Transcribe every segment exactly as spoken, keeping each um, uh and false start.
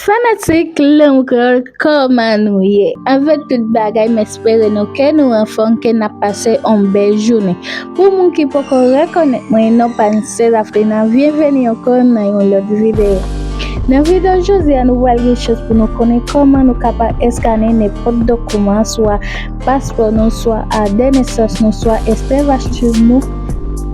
Fanatik Lanmou Kreyòl, kòman nou ye? Avèk tout bagay, m espere nou ke nou anfòm, ke n ap pase yon bèl jounen. Pou moun ki poko rekonèt mwen, non pa m se Daphlina, byenveni ankò nan yon lòt videyo. Nan videyo jodi a, nou pral gen chans pou nou konnen kòman nou kapab eskane nenpòt dokiman, swa paspò nou, swa ak de nesans nou, swa ekstrè achiv nou,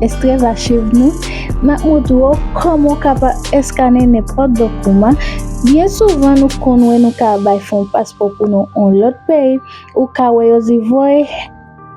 ekstrè achiv nou. M ap montre w kòman w kapab eskane nenpòt dokiman. Byen souvan, nou konn wè nou ka bay fon paspò pou nou yon lòt peyi. Ou ka wè yo di voye,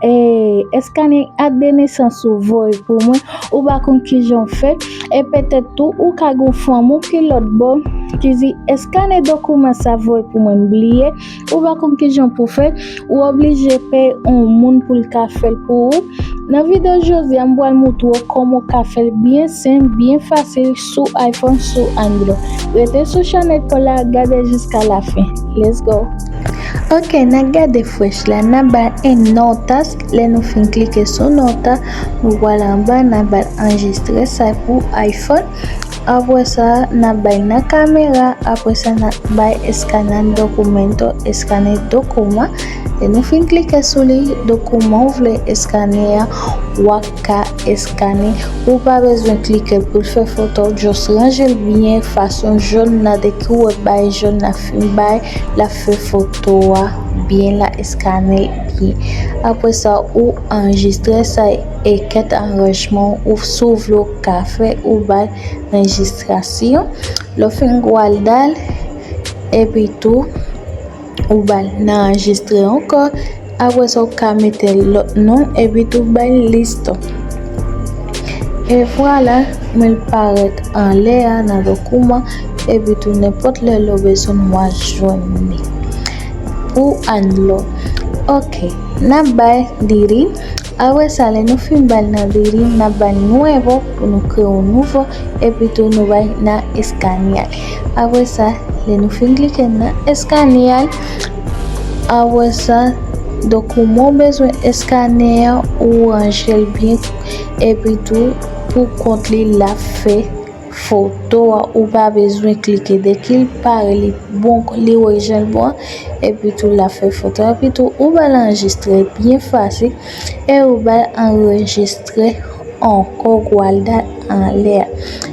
eh, eskane ak de nesans ou voye pou mwen. Ou pa konn kijan w fè. E petèt tou, ou ka gen fanmi w ki lòt bò, ki di eskane dokiman sa voye pou mwen, m bliye. Ou pa konn kijan pou fè. Ou oblije peye yon moun pou l ka fè l pou ou. Nan videyo jodi a, m pral montre w kòman w ka fè l byen senp, byen fasil sou iPhone, sou Android. Rete sou chanèl pa w la, gade jiska lafen. Let's go! Ok, n a gade flèch la, n a bay en notas. Lè nou fin klike sou nota, nou pral anba, n a bay anrejistre sa pou iPhone. Apre sa, n a bay nan kamera. Apre sa, n a bay eskane dokumento, eskane dokiman. Lè nou fin klike sou li, dokiman w vle eskane a, w ap ka eskane. Ou pa bezwen klike pou l fè foto, just ranje l byen fason jòn nan, de ki w wè bay jòn nan fin bay, l ap fè foto a byen, l ap eskane l byen. Apre sa, ou anrejistre sa e kèk aranjman, ou si w vle w ka fè, ou bay anrejistrasyon. Lè w fin gwal dal, epi tou, ou bal nan anrejistre ankò. Apre sa, ou ka mete lòt non, epi tou bay listo. E vwala, men l parèt anlè a nan dokiman, epi tou nenpòt lè lè w bezwen w a jwenn li. Pou Android. Ok, n ap bay diri. Apre sa, lè nou fin bal nan diri, n ap bal nuevo pou nou kreye yon nouvo, epi tou nou bay nan escanear. Apre sa, lè nou fin klike nan escanear, apre sa, dokiman w bezwen eskane a, ou ranje l byen, epi tou pou kont li l ap fè foto a, ou pa bezwen klike. De ki l pare, li bon, li wè jan l bon, epi tou l ap fè foto, epi tou ou bal anrejistre byen fasil, e ou bal anrejistre ankò, gwal dal anlè a.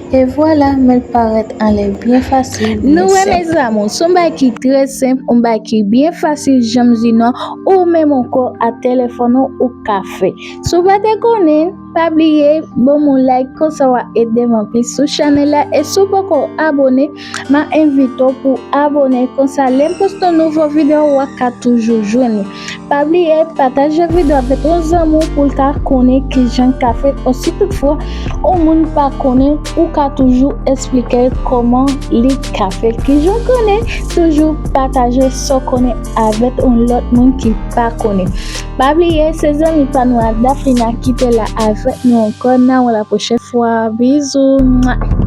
E vwala, men l parèt anlè byen fasil, byen senp. Nou wè, mezanmi, se yon bagay ki trè senp, yon bagay ki byen fasil, jan m di nou an, ou menm ankò ak telefòn ou, ou ka fè. Si w pa te konnen, pa bliye ban m yon like, konsa w a ede m anplis sou chanèl la. E si w poko abone, m a envite w pou abone, konsa lè m poste yon nouvo videyo, w a ka toujou jwenn li. Pa bliye pataje videyo avèk yon zanmi w pou l ka konnen kijan l ka fè, ou si toutfwa yon moun pa konnen, ou ka toujou esplike l kòman li ka fè. Kijan w konnen, toujou pataje sa w konnen avèk yon lòt moun ki pa konnen. Pa bliye, se zanmi pa nou a Daphlina ki te la avèk nou ankò. N a wè la pwochèn fwa. Bizou. Mwa.